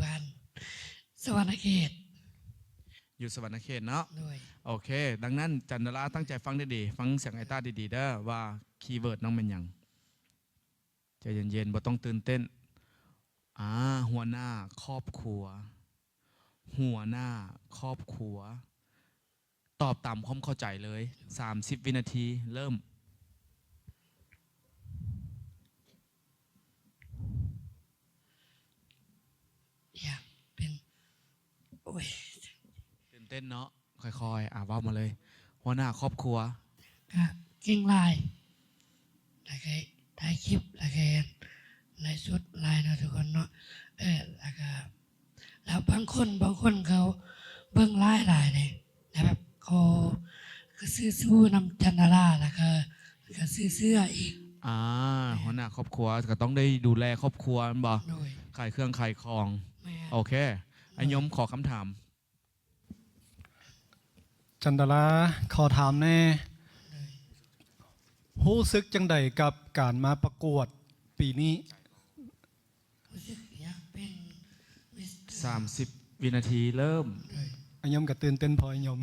ບ້ານສະຫວັນນະເຂດ. ຢູ່ສະຫວັນນະເຂດເນາະ. ໂດຍ. ໂອເຄ, ດັ່ງນັ້ນ ຈັນດາລາ ຕັ້ງໃຈຟັງດີໆ, ຟັງສຽງໄອຕ້າດີໆເດີ ວ່າຄີເວີດນ້ອງແມ່ນຫຍັງ. ໃຈເຢັນໆ, ບໍ່ຕ້ອງຕື່ນເຕັ້ນ. ອາ, ຫົວໜ້າຄອບຄົວ. ຫົວໜ້າຄອບຄົວ. ຕອບຕາມຄວາມເຂົ້າໃຈເລີຍ. ສາມສິບວິນາທີ, ເລີ່ມ. ຢາກເປັນ ໂອ້ຍ ຕື່ນເຕັ້ນເນາະ. ຄ່ອຍໆ ອາ ເວົ້າມາເລີຍ. ຫົວໜ້າຄອບຄົວ. ກະເກັ່ງຫຼາຍ ແລ້ວກະຖ່າຍຄລິບ ແລ້ວກະໄລຟ໌ສົດຫຼາຍເນາະທຸກຄົນເນາະ. ເອີ ແລ້ວກະ ແລ້ວບາງຄົນ ບາງຄົນເຂົາເບິ່ງຫຼາຍໆເດ້ ແລ້ວແບບເຂົາກະຊື້ຊູນຳຈັນດາລາ ແລ້ວກະ ກະຊື້ເສື້ອອີກ. ອາ ແມ່ນ. ຫົວໜ້າຄອບຄົວກະຕ້ອງໄດ້ດູແລຄອບຄົວແມ່ນບໍ່? ໂດຍ. ຂາຍເຄື່ອງຂາຍຂອງ. ແມ່ນ. ໂອເຄ. ໂດຍ. ອ້າຍຍົມຂໍຄຳຖາມ. ຈັນດາລາ ຂໍຖາມແດ່ ໂດຍ ຮູ້ສຶກຈັ່ງໃດກັບການມາປະກວດປີນີ້? ຮູ້ສຶກຢາກເປັນມິສເຕີ. ສາມສິບວິນາທີ ເລີ່ມ. ໂດຍ. ອາຍົມກະຕື່ນເຕັ້ນພໍ ອາຍົມ.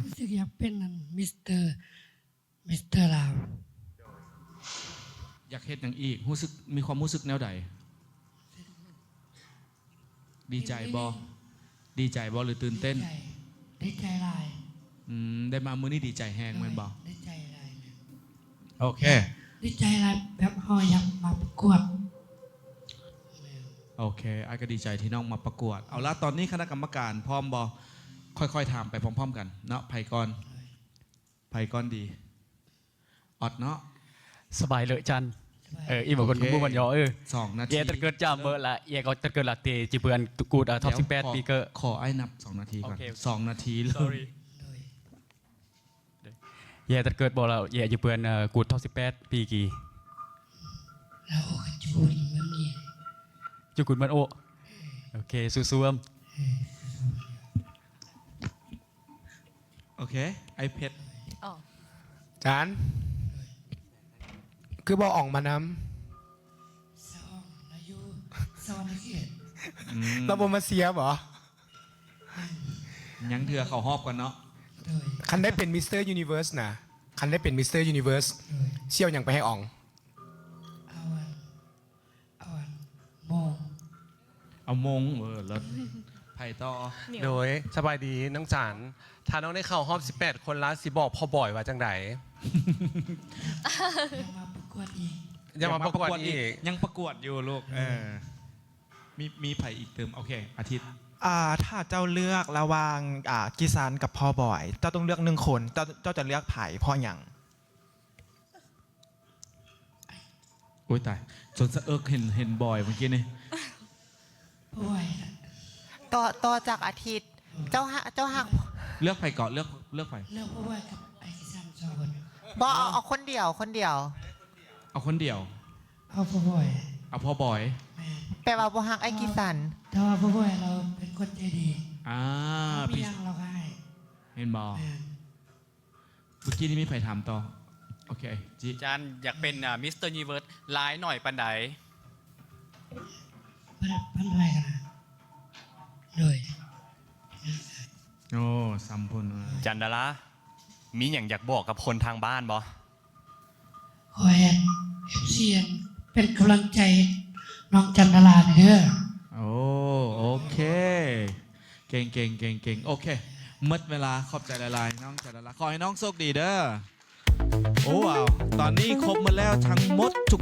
ຮູ້ສຶກຢາກເປັນອັນ ມິສເຕີ ມິສເຕີລາວ. ຢາກເຮັດຫຍັງອີກ? ຮູ້ສຶກ ມີຄວາມຮູ້ສຶກແນວໃດ? ດີໃຈບໍ່? ດີໃຈບໍ່ ຫຼືຕື່ນເຕັ້ນ? ດີໃຈ ດີໃຈຫຼາຍ. ອືມ ໄດ້ມາມື້ນີ້ດີໃຈແຮງແມ່ນບໍ່? ໂດຍ ດີໃຈຫຼາຍແມ່ນ. ໂອເຄ ດີໃຈຫຼາຍ ແບບເຮົາຢາກມາປະກວດ. ໂອເຄ ອ້າຍກະດີໃຈທີ່ນ້ອງມາປະກວດ. ເອົາລະ ຕອນນີ້ຄະນະກຳມະການພ້ອມບໍ່? ຄ່ອຍໆຖາມໄປພ້ອມໆກັນເນາະ. ໃຜກ່ອນ? ໂດຍ. ໃຜກ່ອນດີ? ອອດເນາະ. ສະບາຍເລີຍຈັນ. ເອີ ອີ່ບໍ່ຄົນ ໂອເຄ ບໍ່ມັນຍໍ ເອີ ສອງນາທີ. ເອຕັດເກີດຈາມເບີລະ ເອກໍຕັດເກີດລາເຕຈີເບືອນກູດ ເອີ ທັອບສິບແປດປີເກີດ. ຂໍອ້າຍນັບສອງນາທີກ່ອນ. ໂອເຄ ສອງນາທີ ເລີ່ມ. ໂດຍ. ເອຕັດເກີດບໍ່ລະ ເອຢູ່ເບືອນ ເອີ ກູດທັອບສິບແປດປີກີ້. ລາວອອກກະຈູນມັນນີ້ ຈູກຸນມັນໂອ. ເອີ ໂອເຄ ສູ້ໆ. ເອີ ສູ້ໆ. ໂອເຄ ໄອ້ເພັດ. ອໍ ຈານ ຄືບໍ່ອອງມານຳ? ສະອອງລາວຢູ່ສະຫວັນນະເຂດ. ອືມ ລາວບໍ່ມາເຊຍບໍ? ຍັງ ຍັງເທື່ອ ເຂົ້າຮອບກ່ອນເນາະ. ໂດຍ. ຄັນໄດ້ເປັນມິສເຕີຢູນິເວີສນະ ຄັນໄດ້ເປັນມິສເຕີຢູນິເວີສ ໂດຍ ຊິເອົາຫຍັງໄປໃຫ້ອອງ? ເອົາອັນ ເອົາອັນໂມງ. ເອົາໂມງ ເອີ ເລີດ. ໃຜຕໍ່? ໂດຍ ສະບາຍດີນ້ອງຈັນ ຖ້ານ້ອງໄດ້ເຂົ້າຮອບສິບແປດຄົນລະ ຊິບອກພໍ່ບອຍວ່າຈັ່ງໃດ? ຢາກມາປະກວດອີກ. ຢາກມາປະກວດອີກ. ຍັງປະກວດຢູ່ລູກ. ເອີ ມີ ມີໃຜອີກຕື່ມ? ໂອເຄ ອາທິດ. ອາ ຖ້າເຈົ້າເລືອກລະຫວ່າງ ອາ ກິຊັນກັບພໍ່ບອຍ ເຈົ້າຕ້ອງເລືອກໜຶ່ງຄົນ ເຈົ້າ ເຈົ້າຈະເລືອກໃຜ ເພາະຫຍັງ? ໂອ້ຍຕາຍ ຈົນສະເອິກເຫັນ ເຫັນບອຍເມື່ອກີ້ນີ້. ໂອ້ຍ ຕໍ່ ຕໍ່ຈາກອາທິດ ເຈົ້າຫາ ເຈົ້າຫາກ ເລືອກໃຜເກາະ? ເລືອກ ເລືອກໃຜ? ເລືອກພໍ່ບອຍກັບອ້າຍກິຊັນສອງຄົນ. ບໍ່ ເອົາ ເອົາຄົນດຽວ ຄົນດຽວ. ເອົາຄົນດຽວ. ເອົາພໍ່ບອຍ. ເອົາພໍ່ບອຍ. ແມ່ນ. ແປວ່າບໍ່ຮັກອ້າຍກິຊັນ. ແຕ່ວ່າພໍ່ບອຍລາວເປັນຄົນໃຈດີ. ອາ ມີຫຍັງລາວກະໃຫ້. ເຫັນບໍ່? ແມ່ນ. ເມື່ອກີ້ນີ້ມີໃຜຖາມຕໍ່? ໂອເຄ ຈິ ຈັນຢາກເປັນ ອາ ມິສເຕີຢູນິເວີສ ລາຍໜ້ອຍປານໃດ? ປານ ປານເທົ່າໃດກັນນະ? ໂດຍ. ໂອ້ ສຳພົນ. ເອີ ຈັນດາລາ ມີຫຍັງຢາກບອກກັບຄົນທາງບ້ານບໍ່? ຂໍໃຫ້ເອັຟຊີເປັນກຳລັງໃຈນ້ອງຈັນດາລາແດ່ເດີ. ໂອ້ ໂອເຄ ເກັ່ງໆໆໆ. ໂອເຄ ໝົດເວລາ. ຂອບໃຈຫຼາຍໆ ນ້ອງຈັນດາລາ. ຂໍໃຫ້ນ້ອງໂຊກດີເດີ. ໂອ້ ວ້າວ ຕອນນີ້ຄົບໝົດແລ້ວ ທັງໝົດທຸກ